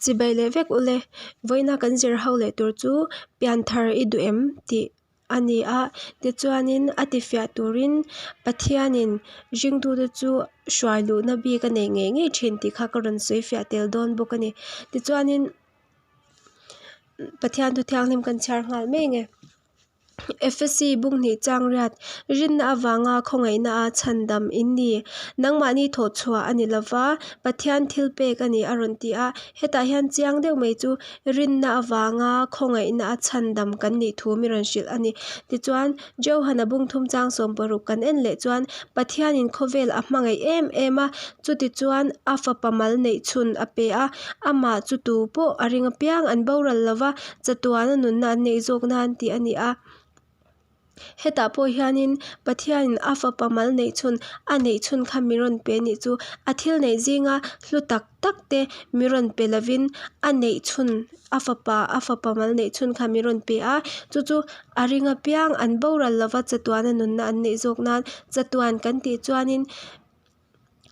Chibai leh vek ule, vawiina kan zir ho leh tur chu pianthar i duh em tih a ni a, tichuanin a tifiah turin Pathianin ringtute chu hruai luhna bik a nei ngei ngei thin tih kha ka rawn sawi fiah tel dawn bawk a ni. Tichuanin Pathian thu thianghlim kan chhiar nghal mai ang e. Efesi bunghnih chang riat, Rinna avanga khawngaihna a chhandam in ni. Nangmahni thawh chhuah a ni lova, Pathian thil pek a ni a rawn ti a. Hetah hian chiang deuh mai chu rinna avanga khawngaihna a chhandam kan nih thu mi rawn hrilh a ni. Tichuan, Johana bungthum chang 60 kan en leh chuan Pathianin khawvel a hmangaih em em a, chutichuan a fapa mal neih chhun a pe a, amah chu tu pawh a ring apiang an boral lova, chatuana nunna an neih zawk nan tih a ni a. Hetah pawh hianin Pathianin a fapa mal neih chhun a neih chhun kha mi rawn pe nih chu a thil neih zinga hlu tak tak te mi rawn pe lovin a neih chhun a fapa a fapa mal neih chhun kha mi rawn pe a, chu chu a ring apiang an boral lova chatuana nunna an neih zawk nan chatuan kan tih chuanin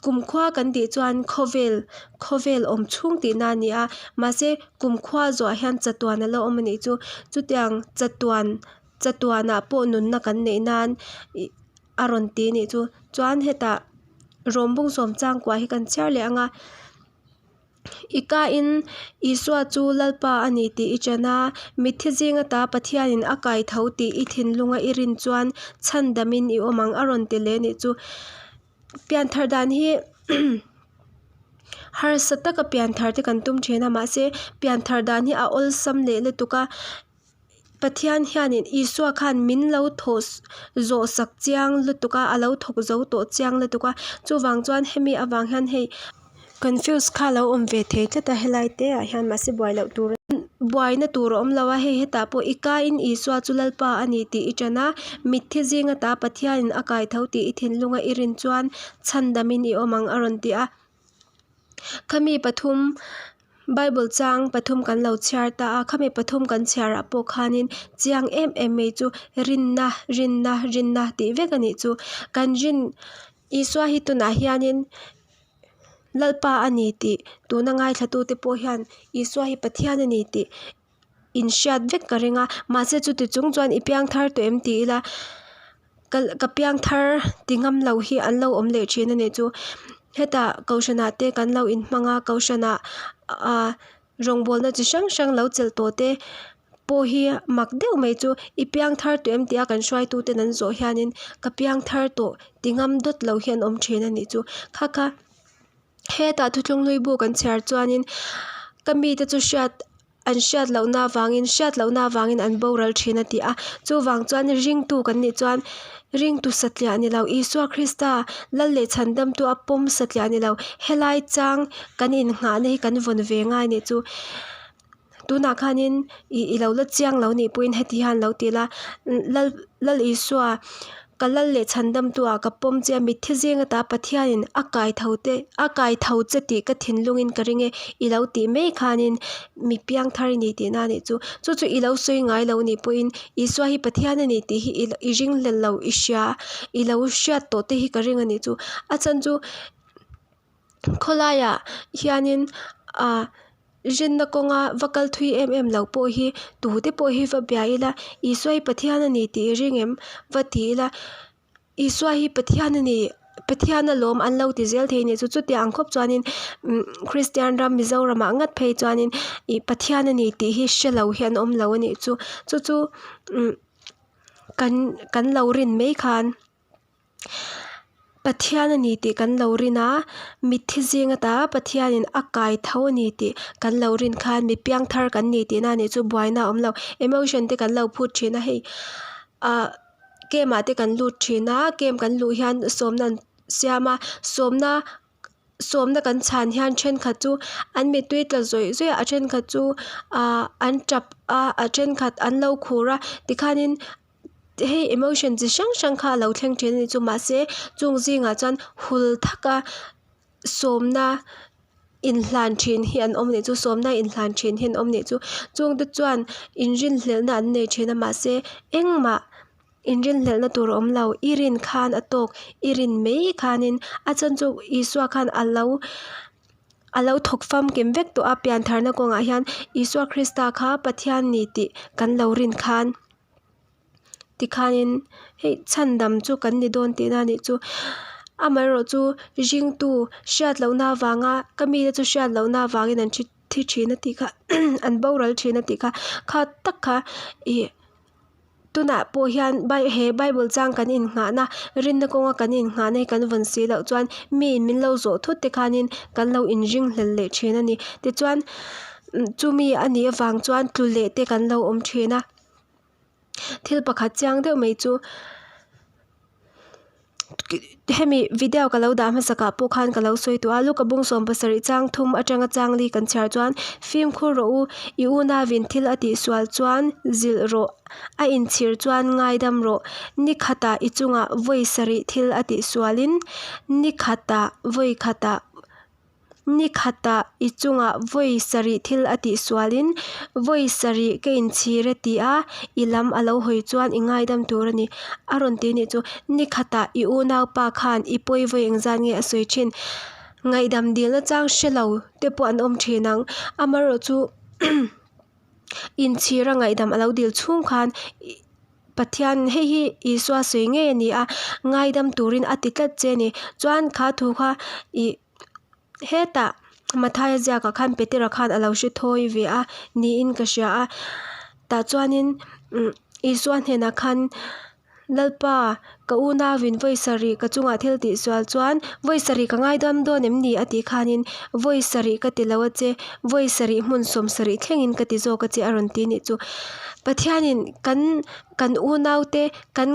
Kumkhua kan tih chuan khawvel khawvel awm chhung tihna a ni a, mahse kumkhua zawhah hian chatuan a la awm a nih chu. Chutiang chatuan chatuanah pawh nunna kan neih nan ih a rawn ti a nih chu. Chuan hetah rawng bung sawm chang kuah hi kan chhiar leh ang a. I kain Isua chu Lalpa a ni tih i ṭan a, mitthi zing ata Pathianin a kai tho tih i thinlunga i rin chuan chhandamin i awm ang a rawn ti leh nih chu. Pianthar dan hi harsa taka pianthar te kan tum ṭhin a, mahse pianthar dan hi a awlsam leh lutuk a. Pathian hianin Isua khan min lo thawh zawh sak chiang lutuk a, a lo thawk zo tawh chiang lutuk a, chuvang chuan hemi avang hian hei confuse kha a lo awm ve thei tlat a helai te ah hian mahse buai loh tur buaina tur a awm lo a, hei hetah pawh i kain Isua chu Lalpa a ni tih i ṭan a, mitthi zinga ta Pathianin a kai tho tih i thinlunga i rin chuan chhandamin i awm ang a rawn ti a. Khami pathum Bible chang pathum kan lo chhiar ta a, khami pathum kan chhiar ah pawh khanin chiang em em mai chu rinna rinna rinna tih vek a nih chu. Kan rin Isua hi tunah hianin Lalpa a ni tih tuna ngaithlatute pawh hian Isua hi Pathian a ni tih inhriat vek ka ring a, mahse chuti chung chuan i piang thar tawh em tih ila ka ka piang thar ti ngam lo hi an lo awm leh thin a nih chu. Hetah kohhranah te kan lo inhmang a, kohhranah ah rawngbawlna chi hrang hrang lo chelh tawh te pawh hi mak deuh mai chu i piang thar tawh em tia kan hruaitu ten an zawh hianin ka piang thar tawh ti ngam dawt lo hi an awm thin a nih chu. Kha kha hetah thuthlung hlui bu kan chhiar chuanin ka mite chu hriat an hriat lohna avangin hriat lohna avangin an boral thin a ti a, chuvang chuan ringtu kan nih chuan ringtu satliah ni lo Isua Krista lal leh chhandamtu a pawm satliah ni lo helai chang kan innghahna hi kan vawn ve ngai nih chu tunah khanin ih i lo la chiang lo nih pawhin heti hian lo ti la lal lal Isua ka lal leh chhandamtu ah ka pawm che a mitthi zing ata Pathianin a kai tho te a kai tho che tih ka thinlungin ka ring e i lo tih mai khanin mi piangthar i ni tihna a nih chu chu chu i lo sawi ngai lo nih pawhin Isua hi Pathian a ni tih hi i ringhlel lo i hria i lo hriat tawh te hi ka ring a nih chu a chhan chu Khawlaiah hianin ah rinna kawnga va kal thui em em lo pawh hi tute pawh hi va bia ila Isua hi Pathian a ni tih i ring em? Va ti ila Isua hi Pathian a ni Pathian alawm an lo ti zel thei a nih chu chutiang ang khawp chuanin umm Kristian ram Mizoramah ngat phei chuanin ih Pathian a ni tih hi hre lo hi an awm lo a nih chu chu chu umm kan kan lo rin mai khan. Pathian a ni tih kan lo rin a, mitthi zing ata Pathianin a kai tho a ni tih kan lo rin khan mi piangthar kan ni tihna a nih chu buaina a awm lo. Emotion te kan lo phut thin a hei ah camp ah te kan lut thin a, camp kan luh hian sawmna an siam a, sawmna sawmna kan chhan hian thenkhat chu an mittui tla zawih zawih a, a thenkhat chu ah an tap a, a thenkhat an lo khur a tikhanin hei emotion chi hrang hrang kha a lo thleng thin a ni chu mahse chung zingah chuan hul thak a sawmna inhlan thin hi an awm a nih chu sawmna inhlan thin hi an awm a nih chu chungte chuan inrinhlelhna an nei thin a mahse engmah inrinhlelhna tur a awm lo i rin khan a tawk i rin mai khanin a chhan chu Isua khan a lo. A lo thawk famkim vek tawh a, piantharna kawngah hian Isua Krista kha Pathian ni tih kan lo rin khan tikhanin hei chhandam chu kan ni dawn tihna a nih chu. Amaherawhchu ringtu hriat lohna avanga ka mite chu hriat lohna avangin an thi thi thin a tih kha an boral thin a tih kha kha tak kha ih Tunah pawh hian bai he bible chang kan innghahna rinna kawnga kan innghahna hi kan vawn si loh chuan miin min lo zawh thut te khanin kan lo inring hlel leh thin a ni. Tichuan chumi a nih avang chuan tlu leh te kan lo awm thin a. Thil pakhat chiang deuh mai chu. Hemi video ka lo dah hmasak ah pawh khan ka lo sawi tawh a, Luka bung 70 chang thum atanga chang li kan chhiar chuan fimkhur rawh u, i unavin thil a tihsual chuan zilh rawh, a inchhir chuan ngaidam rawh, ni khatah i chungah vawi sarih thil a tihsualin ni khatah vawi khatah Ni khatah i chungah vawi sarih thil a tih sualin vawi sarih ka inchhir e ti a, i lam a lo hawi chuan i ngaidam tur a ni. A rawn ti nih chu, ni khatah i unaupa khan i pawi vawi engzat nge a sawi thin? Ngaihdam dilna chang hre lo te pawh an awm thin ang. Amaherawhchu inchhira ngaihdam a lo dil chhung khan Pathian hei hi Isua sawi ngei a ni a, ngaidam turin a ti tlat che a ni. Chuan kha thu kha ih hetah Mathaia ziakah khan Petera khan a lo hre thawi ve a niin ka hria a. Tah chuanin umm Isua hnenah khan Lalpa ka unauin vawi sarih ka chungah thil tih sual chuan vawi sarih ka ngaidam dawn em ni a tih khanin vawi sarih ka ti lo a che, vawi sarih hmun 70 thlengin ka ti zawk a che a rawn ti nih chu. Pathianin kan kan unaute kan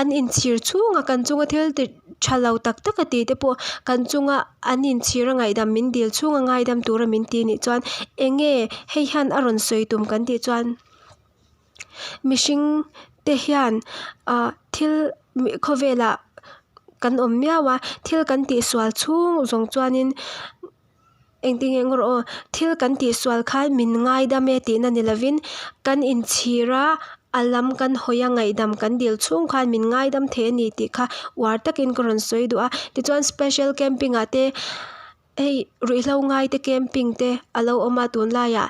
an inchhir chhunga kan chunga thil ti tha lo tak tak a tih te pawh kan chunga an inchhir a ngaihdam min dil chhunga ngaidam tura min ti nih chuan eng nge hei hian a rawn sawi tum kan tih chuan mihring te hian ah thil khawvelah kan awm miau a thil kan tihsual chhung zawng chuanin. Engtin nge ngawr aw, thil kan tihsual khan min ngaidam e tihna ni lovin kan inchhir a, a lam kan hawi a ngaihdam kan dil chhung khan min ngaidam thei a ni tih kha uar takin ka rawn sawi duh a. Tichuan special camping ah te hei ruihhlo ngai te camping te a lo awm a tunlaiah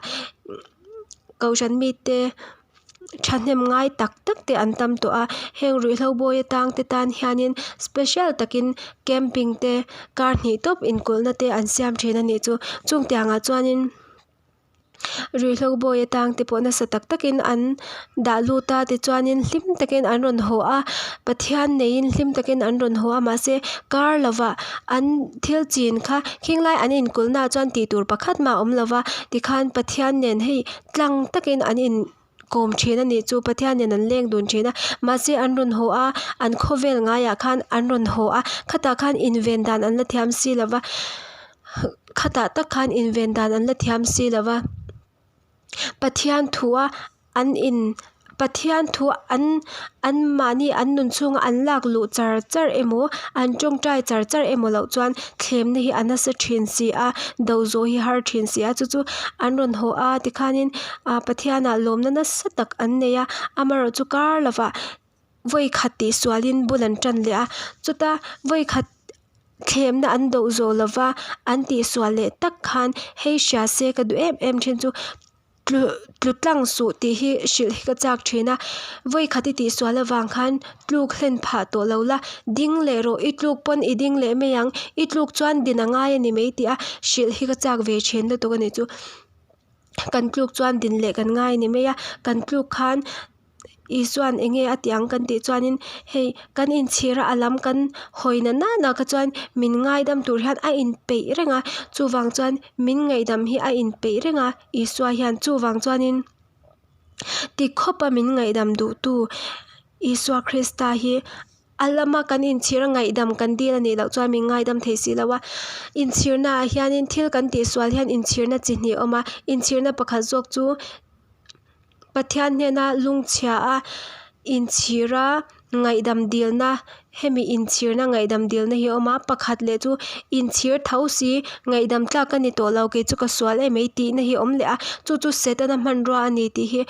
kohhran mite thahnem ngai tak tak te an tam tawh a heng ruihhlo bawi atang te tan hianin special takin camping te kar hnih tawp inkulhna te an siam thin a nih chu chung tiangah chuanin ruihhlo bawi atang te pawh nasa tak takin an dah lut a tichuanin hlim takin an rawn haw a Pathian neiin hlim takin an rawn haw a mahse kar lovah an thil chin kha khinglai an inkulhna ah chuan tih tur pakhat mah a awm lova tikhan Pathian nen hei tlang takin an in kawm thin a nih chu Pathian nen an leng dun thin a mahse an rawn haw a an khawvel ngaiah khan an rawn haw a khatah khan inven dan an la thiam si lo va khatah tak khan inven dan an la thiam si lo va Pathian thu a an in Pathian thu an an mahni an nun chhunga an lak luh char char emaw an tawngtai char char emaw loh chuan thlemna hi a nasa thin si a do zawh hi har thin si a chu chu an rawn haw a tikhanin ah Pathianah lawmna nasa tak an nei a amaherawhchu kar lovah vawi khat tih sualin bul an tan leh a chuta vawi khat thlemna an do zawh lova an tihsual leh tak khan hei hria se ka duh em em thin chu. Tlu tlu tlang suh tih hi hrilh hi ka chak thin a, vawi khat i tihsual avang khan tluk hlen phah tawh lo la, ding leh rawh i tluk pawn i ding leh mai ang, i tluk chuan din a ngai a ni mai tih a hrilh hi ka chak ve thin lutuk a nih chu. Kan tluk chuan din leh kan ngai a ni mai a, kan tluk khan. Isuan eng nge a tih ang kan tih chuanin hei kan inchhir a a lam kan hawi na nana kha chuan min ngaidam tur hian a inpeih reng a chuvang chuan min ngaihdam hi a inpeih reng a Isua hian chuvang chuanin ti khawp a min ngaihdam duhtu Isua Krista hi a lama kan inchhir a ngaihdam kan dil a nih loh chuan min ngaidam thei si lo a inchhirnaah hianin thil kan tihsual hian inchhirna chi hnih a awm a inchhirna pakhat zawk chu. Pathian hnena lungchhia a inchhira ngaihdam dilna hemi inchhirna ngaihdam dilna hi a awm a pakhat leh chu inchhir tho si ngaihdam tlak ka ni tawh lo kei chu ka sual em mai tihna hi a awm leh a chu chu setana hmanrua a ni tih hi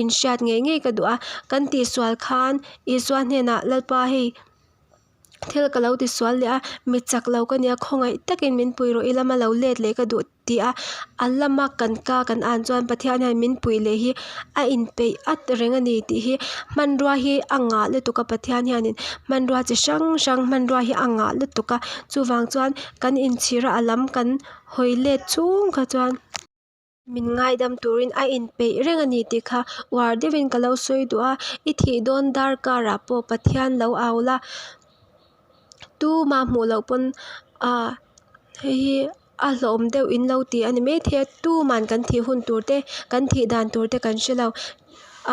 inhriat ngei ngei ka duh a kan tihsual khan Isua hnenah Lalpa hei. Thil ka lo ti sual leh a, mi chak lo ka nia, khawngaih takin min pui rawh i lama lo let leh ka duh ti a, a lama kan ka kan an chuan Pathian hian min puih leh hi a inpeih at reng a ni tih hi hmanrua hi a ngah lutuk a Pathian hianin hmanrua chi hrang hrang hmanrua hi a ngah lutuk a, chuvang chuan kan inchhir a a lam kan hawi let chhung kha chuan. Min ngaidam turin a inpeih reng a ni tih kha uar deuhin ka lo sawi duh a, i thih dawn dar karah pawh Pathian lo au la, tuma hmuh loh pawn ah hei hi a hlawhawm deuh in lo ti a ni maithei a, tuman kan thih hun tur te kan thih dan tur te kan hre lo,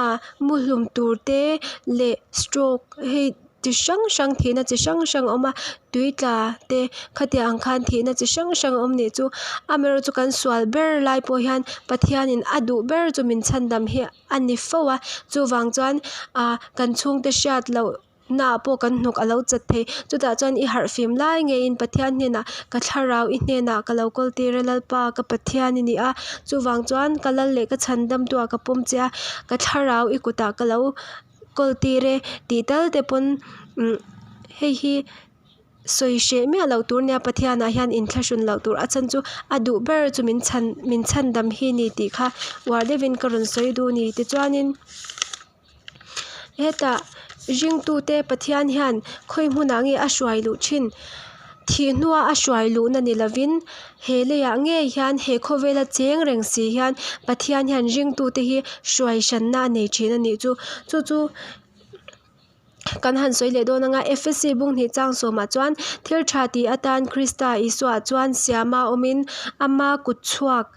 ah muhlum tur te leh stroke hei. Chi hrang hrang thihna chi hrang hrang a awm a tui tla te khatiang ang khan thihna chi hrang hrang a awm nih chu amaherawhchu chu kan sual ber lai pawh hian Pathianin a duh ber chu min chhandam hi a ni fo a chuvang chuan ah kan chhungte hriat loh naah pawh kan hnuk a lo chat thei chutah chuan i harh fim lai ngeiin Pathian hnenah ka thlarau i hnenah ka lo kawl tir a Lalpa ka Pathian i ni a chuvang chuan ka lal leh ka chhandam tu ah ka pawm che a ka thlarau i kutah ka lo. Kawl tir e tih tal te pawn umm hei hi sawi hreh miah loh tur nia Pathianah hian inthlahrun loh tur a chhan chu a duh ber chu min chhan min chhandam hi ni tih kha uar deuhin ka rawn sawi duh a ni tichuanin hetah ringtute Pathian hian khawi hmunah nge a hruai luh thin thih hnua a hruai luhna ni lovin He leiah ngei hian he khawvela cheng reng si hian Pathian hian ringtute hi hruai hranna a nei thin a nih chu. Chu chu kan han sawi leh dawn anga Efesi bung hnih chang sawmah chuan thil tha tih atan Krista Isua chuan siama awmin ama kut chhuak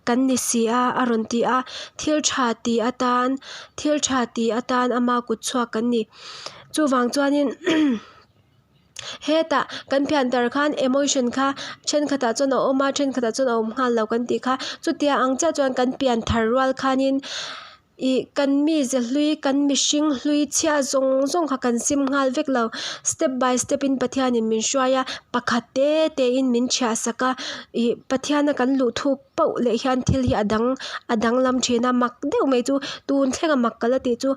kan ni si a a rawn ti a. Thil tha tih atan thil tha tih atan ama kut chhuak kan ni. Chuvang chuanin Hetah kan piantar khan emotion kha thenkhatah chuan a awm a thenkhatah chuan a awm nghal lo kan tih kha chutia ang chiah chuan kan pianthar rual khanin ih kan mize hlui kan mihring hlui chhia zawng zawng kha kan sim nghal vek lo step by step in Pathianin min hruai a pakhat te te in min chhiah sak a ih Pathiana kan luh thuk pauh leh hian thil hi a dang a danglam thin a mak deuh mai chu tun thlenga mak ka la tih chu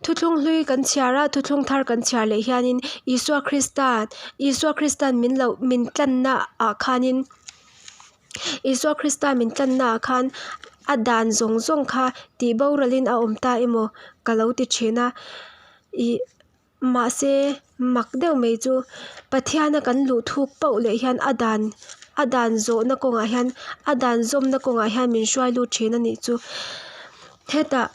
thuthlung hlui kan chhiar a thuthlung thar kan chhiar leh hianin Isua Krista Isua Krista'n min loh min tlanna ah khanin Isua Krista min tlanna ah khan a dan zawng zawng kha tih boralin a awm ta emaw ka lo ti thin a ih. Mahse, mak deuh mai chu Pathiana kan luh thuk pauh leh hian a dan a dan zawhna kawngah hian a dan zawmna kawngah hian min hruai lut thin a nih chu. Hetah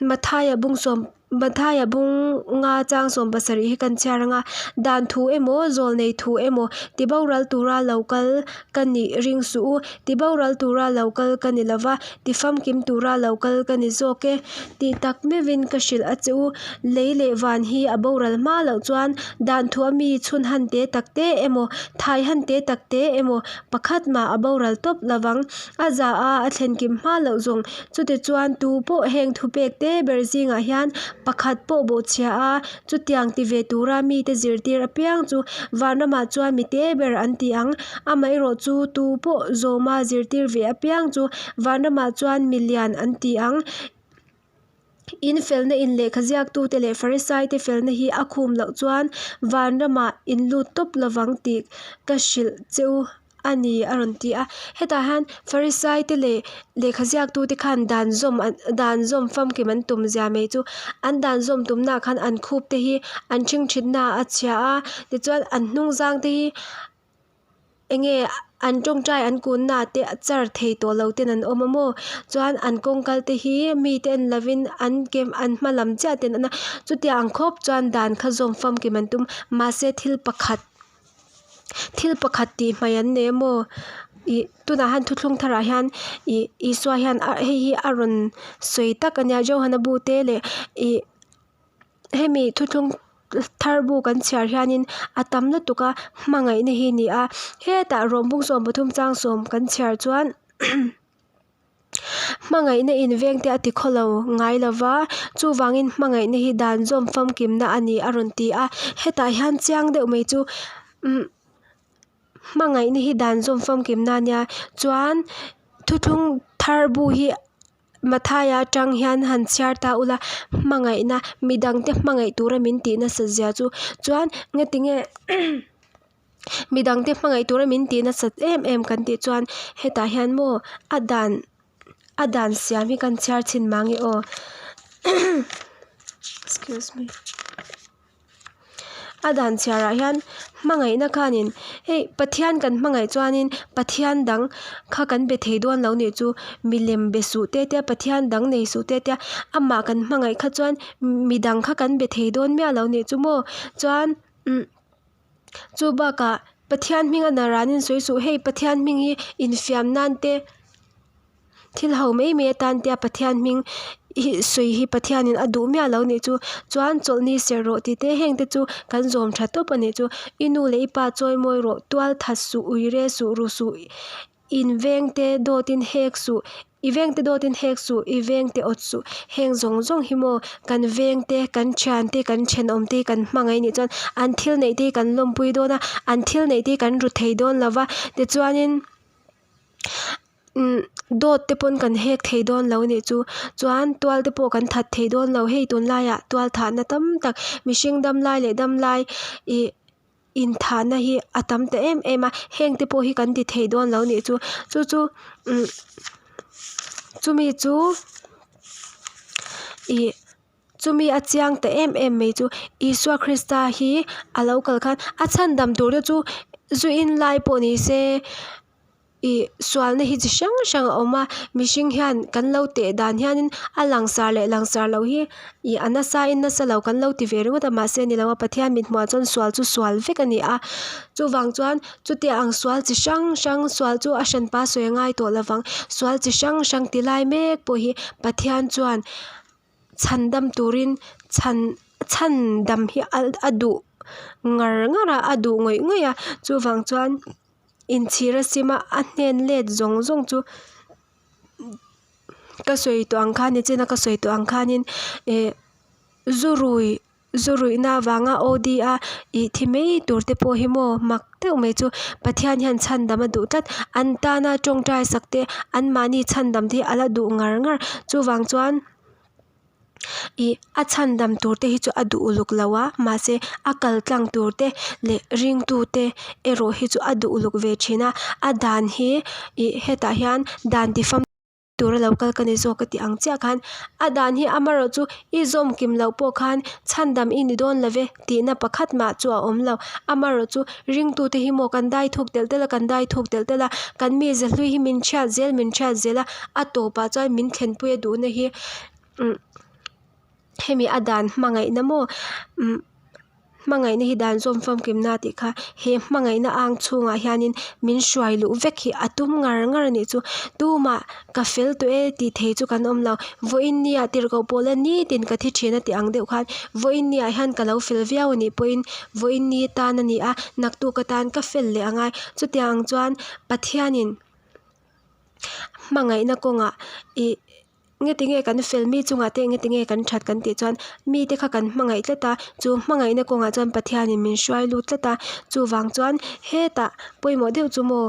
Mathaia bung sawm Mathaia bung nga chang sawm pasarih hi kan chhiar ang a, Dan thu emaw zawlnei thu emaw ti boral tura lo kal ka nih ring suh u, ti boral tura lo kal ka ni lova, ti famkim tura lo kal ka ni zawk e tih tak meuhin ka hrilh a che u. Lei leh van hi a boral hma loh chuan dan thuah mi chhun han te tak te emaw, thai han te tak te emaw pakhat mah a boral tawp lovang. A za a a thlen kim hma loh zawng. Chutichuan tu pawh heng thupek te ber zingah hian pakhat pawh bawhchhia a, chutiang ti ve tura mite zirtir apiang chu vanramah chuan mi te ber an ti ang. Amaherawh chu tu pawh zawma zirtir ve apiang chu vanramah chuan mi lian an ti ang. In felna in lehkha ziaktute leh Farisaite felna hi a khum loh chuan vanramah in lut tawp lovang tih ka hrilh che u a ni a rawn ti a. Hetah hian Farisaite leh lehkha ziaktute khan dan zawm an dan zawm famkim an tum zia mai chu an dan zawm tumnaah khan an khup te hi an ṭhingṭhitna a chhia a tichuan an hnungzang te hi enge an tawngtai an kunna te char thei tawh lo ten an awm a maw chuan an kawngkal te hi mite en lovin an ke an hma lam chiah ten an a chutiang ang khawp chuan dan kha zawm famkim an tum mahse thil pakhat thil pakhat tih hmaih an nei a maw ih tunah hian thuthlung tharah hian ih Isua hian a hei hi a rawn sawi tak a nia Johana bu te leh ih. Hemi thuthlung thar bu kan chhiar hianin a tam lutuk a hmangaihna hi a ni a hetah rawng bung 13 chang sawm kan chhiar chuan hmangaihna inveng te a ti khaw lo ngai lo va chuvangin hmangaihna hi dan zawm famkimna a ni a rawn ti a hetah hian chiang deuh mai chu umm hmangaihna hi dan zawm famkimna a nia chuan thuthlung thar bu hi. Mathaia atang hian han chhiar ta ula hmangaihna midangte hmangaih tura min tih nasat zia chu chuan ngatinge midangte hmangaih tura min tih nasat em em kan tih chuan hetah hian maw a dan a dan siam hi kan chhiar chhin mang e aw excuse me. A dan chhiarah hian hmangaihna khanin hei Pathian kan hmangaih chuanin Pathian dang kha kan be thei dawn lo nih chu milem be suh te tia Pathian dang nei suh te tia amah kan hmangaih kha chuan midang kha kan be thei dawn miah lo nih chu maw chuan umm chu bakah Pathian hming a naranin sawi suh hei Pathian hming hi infiam nan te. Thil ho mai mai atan tia Pathian hming hi sawi hi Pathianin a duh miah lo nih chu. Chuan chawlhni serh rawh tih te heng te chu kan zawm tha tawp a nih chu. I nu leh i pa chawi mawi rawh, tual that suh, ui re suh, ru suh, in veng te dawtin hek suh, i veng te dawtin hek suh, i veng te awt suh. Heng zawng zawng hi maw kan veng te, kan thian te, kan thenawm te hi kan hmangaih nih chuan an thil neih te hi kan lawmpui dawn a, an thil neih te hi kan ru thei dawn lo va. Tichuanin. Umm dawt te pawn kan hek thei dawn lo anih chu chuan tual te pawh kan that thei dawn lo hei tunlaiah tual thahna tam tak mihring dam lai leh dam lai ih inthahna hi a tam ta em em a heng te pawh hi kan ti thei dawn lo anih chu chu chu umm chumi chu ih. Chumi a chiang ta em em mai chu Isua Krista hi a lo kal khan a chhandam tur te chu zu in lai pawh ni se ih sualna hi chi hrang hrang a awm a mihring hian kan lo teh dan hianin a langsar leh langsar loh hi ih a nasa in nasa lo kan lo ti ve ringawt a mahse ni lo a Pathian mithmuh ah chuan sual chu sual vek a ni a chuvang chuan chutia ang sual chi hrang hrang sual chu a hranpa sawi a ngai tawh lovang sual chi hrang hrang ti lai mek pawh hi Pathian chuan. Chhan dam turin chhan chhan dam hi a duh ngar ngar a a duh ngawih ngawih a chuvang chuan inchhir a sim a a hnen let zawng zawng chu ka sawi tawh ang khan nichina ka sawi tawh ang khanin ih zu rui. Zu ruihna avanga OD a ih thi mai tur te pawh hi maw mak deuh mai chu Pathian hian chhandam a duh tlat. An tana tawngtai sak te anmahni chhandam te hi a la duh ngar ngar. Chuvang chuan ih a chhandam tur te hi chu a duh uluk lo a mahse a kal tlang tur te leh ringtu te erawh hi chu a duh uluk ve thin a. A dan hi ih hetah hian dan ti fam. Tura lo kal ka ni zawk ka tih ang chiah khan a dan hi amaherawh chu i zawm kim loh pawh khan chhandam i ni dawn lo ve tihna pakhat mah chu a awm lo. Amaherawh chu ringtute hi maw kan dai thuk telh telh a kan dai thuk telh telh a kan mi zahlui hi min thiat zel min thiat zel a a tawpah chuan min thlenpui a duhna hi umm hemi a dan hmangaihna maw umm. Hmangaihna hi dan zawm famkimna tih kha he hmangaihna ang chhungah hianin min hruai luh vek hi a tum ngar ngar a nih chu. Tumah ka fel tawh e tih thei chu kan awm lo. Vawiin nia tirhkoh pawh la nitin ka thi thin a tih ang deuh khan vawiin niah hian ka lo fel viau a nih pawhin vawiin ni tan a ni a, naktuk atan ka fel leh a ngai. Chutiang ang chuan Pathianin hmangaihna kawngah ih. Nge tinge kan fel mi chungah te nge tinge kan that kan tih chuan mite kha kan hmangaih tlat a, chu hmangaihna kawngah chuan Pathianin min hruai lut tlat a, chuvang chuan hetah pawimawh deuh chu maw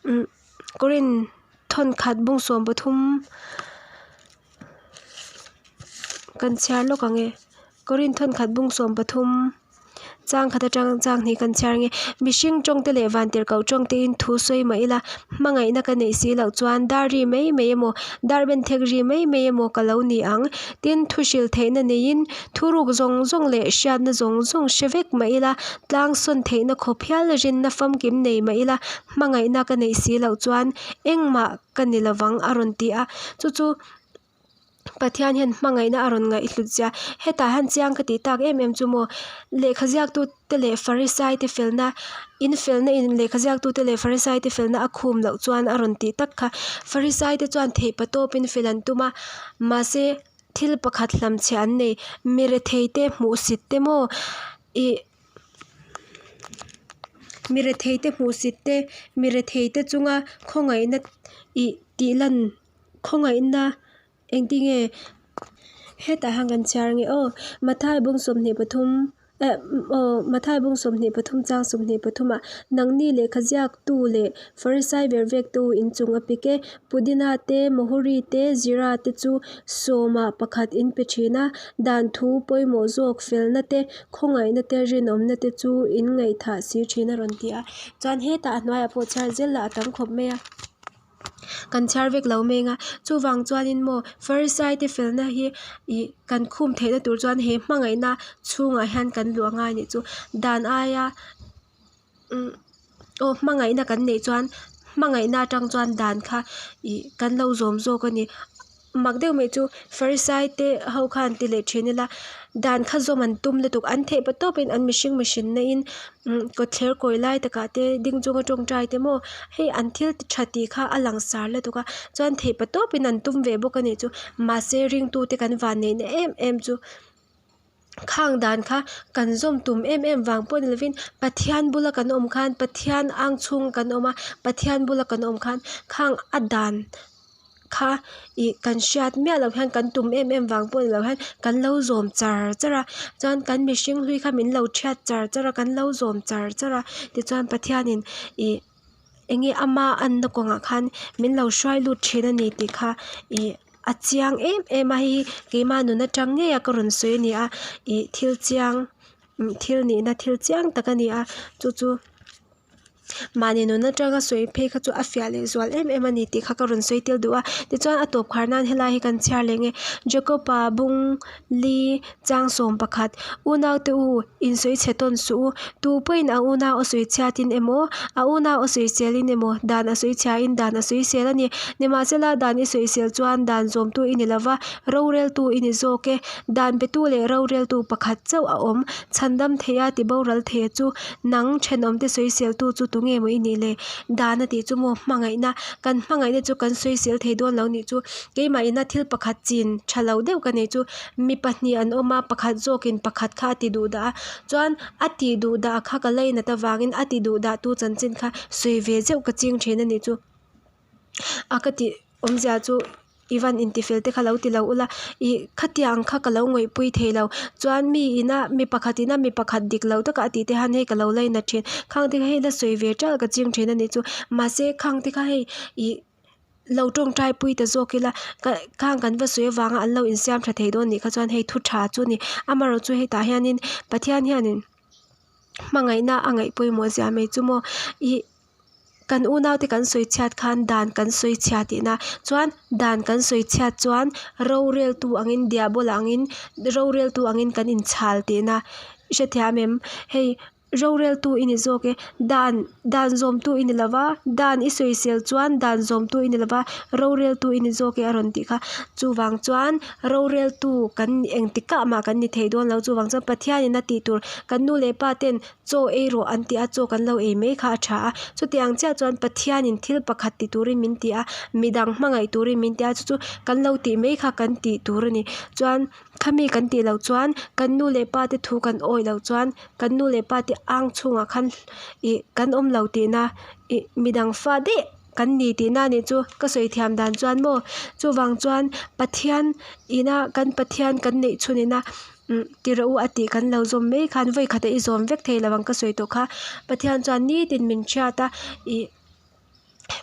umm Korin thawnkhat bung 13 kan chhiar lawk ang e Korin thawnkhat bung 13. Chang khat atang chang hnih kan chhiar nge. Mihring tawngte leh vantirhkoh tawngtein thu sawi mah ila, hmangaihna ka neih si loh chuan dar ri mai mai emaw, dar ben thek ri mai mai emaw ka lo ni ang. Tin, thu hril theihna neiin thuruk zawng zawng leh hriatna zawng zawng hre vek mah ila, tlang sawn theihna khawp hial rinna famkim nei mah ila, hmangaihna ka neih si loh chuan engmah ka ni lovang a rawn ti a. Chu chu. Pathian hian hmangaihna a rawn ngaihhlut zia hetah hian chiang ka tih tak em em chu maw lehkha ziaktu te leh farisai te felna in felna in lehkha ziaktu te leh farisai te felna a khum loh chuan a rawn tih tak kha farisai te chuan theih pa tawpin fel an tum a mahse thil pakhat hlamchhiah an nei mi rethei te hmuhsit te maw ih. Mi rethei te hmuhsit te mi rethei te chunga khawngaihna ih tih lan. Khawngaihna engtinge hetah hian kan chhiar ange aw Matthai bung 23. Eh, aw, Mathai bung 23 chang 23 ah, Nangni lehkha ziaktu leh Farisai vervektu inchung a pik e, Pudina te, Mahuri te, Zira te chu sawma pakhat in pe thin a, dan thu pawimawh zawk felna te, khawngaihna te, rinawmna te chu in ngaihthah si thin a rawn ti a. Chuan hetah a hnuaiah pawh chhiar zel lah a tam khawp mai a. Kan chhiar vek lo meng a, chuvang chuanin maw Farisai te felna hi ih kan khum theihna tur chuan he hmangaihna chhungah hian kan luah ngai anih chu. Dan aia umm aw hmangaihna kan neih chuan hmangaihna atang chuan dan kha ih kan lo zawm zawk a ni. Mak deuh mai chu Farisai te ho khan ti leh thin ila dan kha zawm an tum lutuk an theih pa tawpin an mihring mihrinna in umm kawtthler kawi lai takah te ding chunga tawngtai te maw hei an thil tha tih kha a langsar lutuk a chuan theih pa tawpin an tum ve bawk a nih chu mahse ringtute kan vanneihna em em chu. Khang dan kha kan zawm tum em em vang pawh ni lovin Pathian bula kan awm khan Pathian ang chhung kan awm a, Pathian bula kan awm khan khang a dan kha ih kan hriat miah loh hian kan tum em em vang pawh ni lo hian kan lo zawm char char a, chuan kan mihring hlui kha min lo thiat char char a kan lo zawm char char a tichuan Pathianin ih. Enge ama anna kawngah khan min lo hruai lut thin a ni tih kha ih a chiang em em a hei hi keima nun atang ngei a ka rawn sawi a ni a ih thil chiang thil nihna thil chiang tak a ni a chu chu mahni nun atanga sawi phei kha chu a fiah leh zual em em a ni tih kha ka rawn sawi tel duh a tichuan a tawp khar nan helai hi kan chhiar leh nge Jacob-a bung li chang sawm pakhat unaute u insawi chhe tawn suh u tu pawhin a unau a sawi chhiatin emaw a unau a sawi selin emaw dan a sawi chhiain dan a sawi sel a ni nimahsela dan i sawi sel chuan dan zawmtu i ni lova roreltu i ni zawk e dan petu leh roreltu pakhat chauh a awm chhandam theia ti boral theia chu nang thenawmte sawi seltu chu tunge maw i nih le dan a tih chu maw hmangaihna kan hmangaihna chu kan sawi sel thei dawn lo nih chu. Keimah ina thil pakhat chin tha lo deuh ka nei chu mi pahnih an awm a pakhat zawkin pakhat kha a ti duh dah a chuan a tih duh dah kha ka lainat avangin a ti duh dah tu chanchin kha sawi ve zeuh ka ching thin a nih chu a ka tih awmzia chu i van intifel te kha lo ti lo ula ih khatiang kha ka lo ngawihpui thei lo chuan mi ina mi pakhat ina mi pakhat dik lo taka a tih te hian hei ka lo lainat thin khang te kha hei la sawi ve ṭalh ka ching thin a nih chu mahse khang te kha hei ih. Lo tawngtai pui ta zawk ila ka khang kan va sawi avanga an lo insiam tha thei dawn nih kha chuan hei thu tha chu a ni amaherawhchu chu hetah hianin Pathian hianin hmangaihna a ngaih pawimawh zia mai chu maw ih kan unaute kan sawi chhiat khan dan kan sawi chhia tihna chuan dan kan sawi chhiat chuan roreltu angin diahbawla angin roreltu angin kan inchhal tihna i hrethiam em hei. Roreltu i ni zawk e. Dan, dan zawmtu i ni lo va, dan i sawisel chuan dan zawmtu i ni lo va, roreltu i ni zawk e a rawn tih kha. Chuvang chuan roreltu kan engtikah mah kan ni thei dawn lo. Chuvang chuan Pathianin a tih tur kan nu leh pa ten chaw ei rawh an ti a, chaw kan lo ei mai kha a tha a. Chutiang chiah chuan Pathianin thil pakhat ti turin min ti a, midang hmangaih turin min ti a, chu chu kan lo tih mai kha kan tih tur a ni. Chuan. Khami kan tih loh chuan kan nu leh pa te thu kan awih loh chuan kan nu leh pa te ang chhungah khan ih kan awm lo tihna ih midang fa daih kan ni tihna anih chu ka sawi thiam dan chuan maw chuvang chuan Pathian ina kan Pathian kan neih chhun ina umm ti rawh u a tih kan lo zawm mai khan vawi khatah i zawm vek thei lo ang ka sawi tawh kha Pathian chuan nitin min hriat a ih.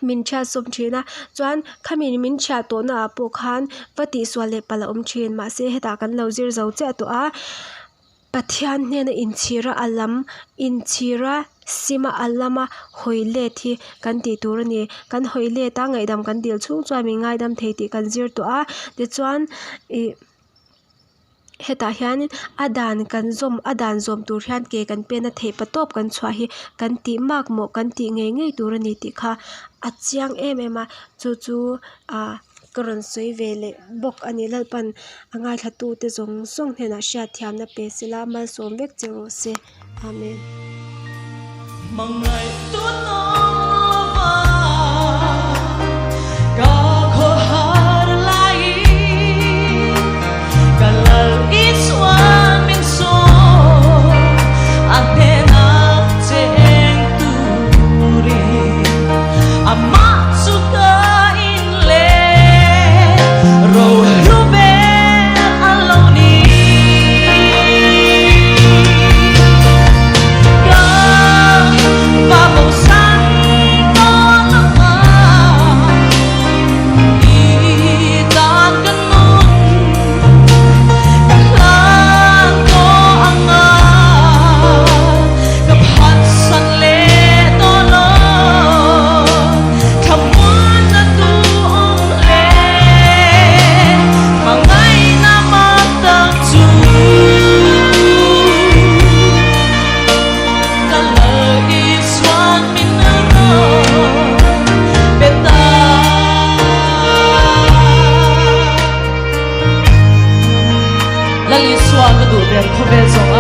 Min thiat sawm thin a chuan khami min thiat tawh na ah pawh khan va tihsual leh palh a awm thin mahse hetah kan lo zir zo chiah tawh a Pathian hnena inchhir a a lam inchhir a sim a a lama hawi let hi kan tih tur a ni kan hawi let a ngaihdam kan dil chhung chuan min ngaidam thei tih kan zir tawh a tichuan ih. Hetah hianin a dan kan zawm a dan zawm tur hian ke kan pen a theih pa tawp kan chhuah hi kan tih mak mawh kan tih ngei ngei tur a ni tih kha a chiang em em a chu chu ah ka rawn sawi ve leh bawk a ni Lalpan a ngaithla tu te zawng zawng hnenah hriatthiamna pe sela malsawm vek che rawh se. Amen. Isua ka duh ber khawvel zawng.